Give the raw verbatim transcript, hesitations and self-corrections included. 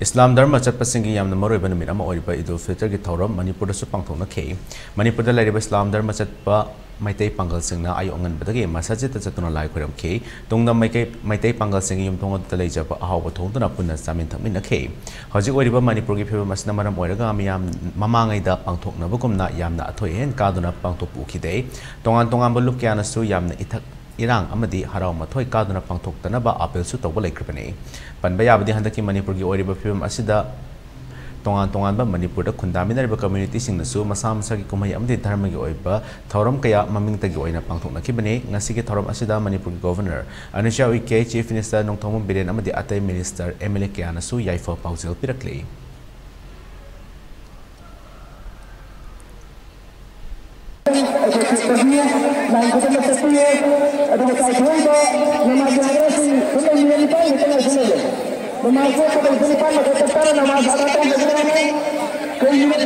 ꯏꯁꯂꯥꯝ ꯙꯔꯃ ꯆꯠꯄꯁꯤꯡꯒꯤ ꯌꯥꯝꯅ ꯃꯔꯨꯑꯣꯏꯕ ꯅꯨꯃꯤꯠ ꯑꯃ ꯑꯣꯏꯔꯤꯕ ꯏꯗꯨꯜ ꯐꯤꯇꯔꯒꯤ ꯊꯧꯔꯝ ꯃꯅꯤꯄꯨꯔꯗꯁꯨ ꯄꯥꯡꯊꯣꯛꯅꯈꯤ꯫ ꯃꯅꯤꯄꯨꯔꯗ ꯂꯩꯔꯤꯕ ꯏꯁꯂꯥꯝ ꯙꯔꯃ ꯆꯠꯄ ꯃꯩꯇꯩ ꯄꯥꯡꯒꯜꯁꯤꯡꯅ ꯑꯌꯨꯛ ꯑꯉꯟꯕꯗꯒꯤ ꯃꯁꯖꯤꯗꯇ ꯆꯠꯇꯨꯅ ꯂꯥꯏ ꯈꯣꯏꯔꯝꯈꯤ꯫ ꯇꯨꯡꯗ ꯃꯩꯀꯩ-, ꯃꯩꯇꯩ ꯄꯥꯡꯒꯜꯁꯤꯡꯒꯤ ꯌꯨꯝꯊꯣꯡ ꯑꯗꯨꯗ ꯂꯩꯖꯕ ꯑꯍꯥꯎꯕ ꯊꯣꯡꯗꯨꯅ ꯄꯨꯟꯅ ꯆꯥꯃꯤꯟ ꯊꯛꯃꯤꯟꯅꯈꯤ꯫ ꯍꯧꯖꯤꯛ ꯑꯣꯏꯔꯤꯕ ꯃꯅꯤꯄꯨꯔꯒꯤ ꯐꯤꯕꯝ ꯑꯁꯤꯅ ꯃꯔꯝ ꯑꯣꯏꯔꯒ ꯃꯤꯌꯥꯝ ꯃꯃꯥꯡꯉꯩꯗ ꯄꯥꯡꯊꯣꯛꯅꯕꯒꯨꯝꯅ ꯌꯥꯝꯅ ꯑꯊꯣꯏ ꯑꯍꯦꯟ ꯀꯥꯗꯨꯅ ꯄꯥꯡꯊꯣꯛꯄ ꯎꯈꯤꯗꯦ꯫ ꯇꯣꯉꯥꯟ ꯇꯣꯉꯥꯟꯕ ꯂꯨꯞ ꯀꯌꯥꯅꯁꯨ ꯌꯥꯝꯅ ꯏꯊꯛ ꯏꯔꯥꯡ ꯑꯃꯗꯤ ꯍꯔꯥꯎ ꯃꯊꯣꯏ ꯀꯥꯗꯨꯅ ꯄꯥꯡꯊꯣꯛꯇꯅꯕ ꯑꯥꯄꯤꯜꯁꯨ ꯇꯧꯕ ꯂꯩꯈ꯭ꯔꯕꯅꯤ꯫ ꯄꯟꯕ ꯌꯥꯕꯗꯤ ꯍꯟꯗꯛꯀꯤ ꯃꯅꯤꯄꯨꯔꯒꯤ ꯑꯣꯏꯔꯤꯕ ꯐꯤꯕꯝ ꯑꯁꯤꯗ ꯇꯣꯉꯥꯟ ꯇꯣꯉꯥꯟꯕ ꯃꯅꯤꯄꯨꯔꯗ ꯈꯨꯟꯗꯥꯃꯤꯟꯅꯔꯤꯕ ꯀꯝꯃ꯭ꯌꯨꯅꯤꯇꯤꯁꯤꯡꯅꯁꯨ ꯃꯁꯥ ꯃꯁꯥꯒꯤ ꯀꯨꯝꯍꯩ ꯑꯃꯗꯤ ꯙꯔꯃꯒꯤ ꯑꯣꯏꯕ ꯊꯧꯔꯝ ꯀꯌꯥ ꯃꯃꯤꯡꯇꯒꯤ ꯑꯣꯏꯅ ꯄꯥꯡꯊꯣꯛꯅꯈꯤꯕꯅꯤ꯫ ꯉꯁꯤꯒꯤ ꯊꯧꯔꯝ ꯑꯁꯤꯗ ꯃꯅꯤꯄꯨꯔꯒꯤ governor ꯑꯅꯨꯁꯨꯏꯌꯥ ꯎꯏꯀꯦ, chief minister Nongthombam Biren ꯑꯃꯗꯤ ꯑꯇꯩ ꯃꯤꯅꯤꯁꯇꯔ, ꯑꯦꯝ ꯑꯦꯜ ꯑꯦ ꯀꯌꯥꯅꯁꯨ ꯌꯥꯏꯐ ꯄꯥꯎꯖꯦꯜ ꯄꯤꯔꯛꯂꯤ꯫ ꯑꯩꯈꯣꯏ ꯆꯠꯄꯒꯤ ꯂꯥꯏꯟ ꯈꯨꯗꯤꯡꯃꯛ ꯆꯠꯄꯤꯌꯨ꯫ ꯑꯗꯨꯒ ꯆꯥꯏꯊꯣꯛꯏꯕ ꯅꯃꯥꯖ ꯌꯥꯗ꯭ꯔꯁꯤꯡ ꯄꯨꯟꯅ ꯃꯤꯅꯤꯠ ꯅꯤꯄꯥꯟ ꯈꯛꯇ ꯉꯥꯏꯁꯤꯜꯂꯛꯑꯦ꯫ ꯅꯃꯥꯖ ꯆꯠꯄꯗ ꯄꯨꯡ ꯅꯤꯄꯥꯟ ꯃꯈꯥꯏ ꯆꯞ ꯆꯥꯅ ꯅꯃꯥꯖ ꯑꯗꯥ ꯇꯧꯖꯒꯗꯕꯅꯤ꯫ ꯀꯩꯒꯤꯅꯣ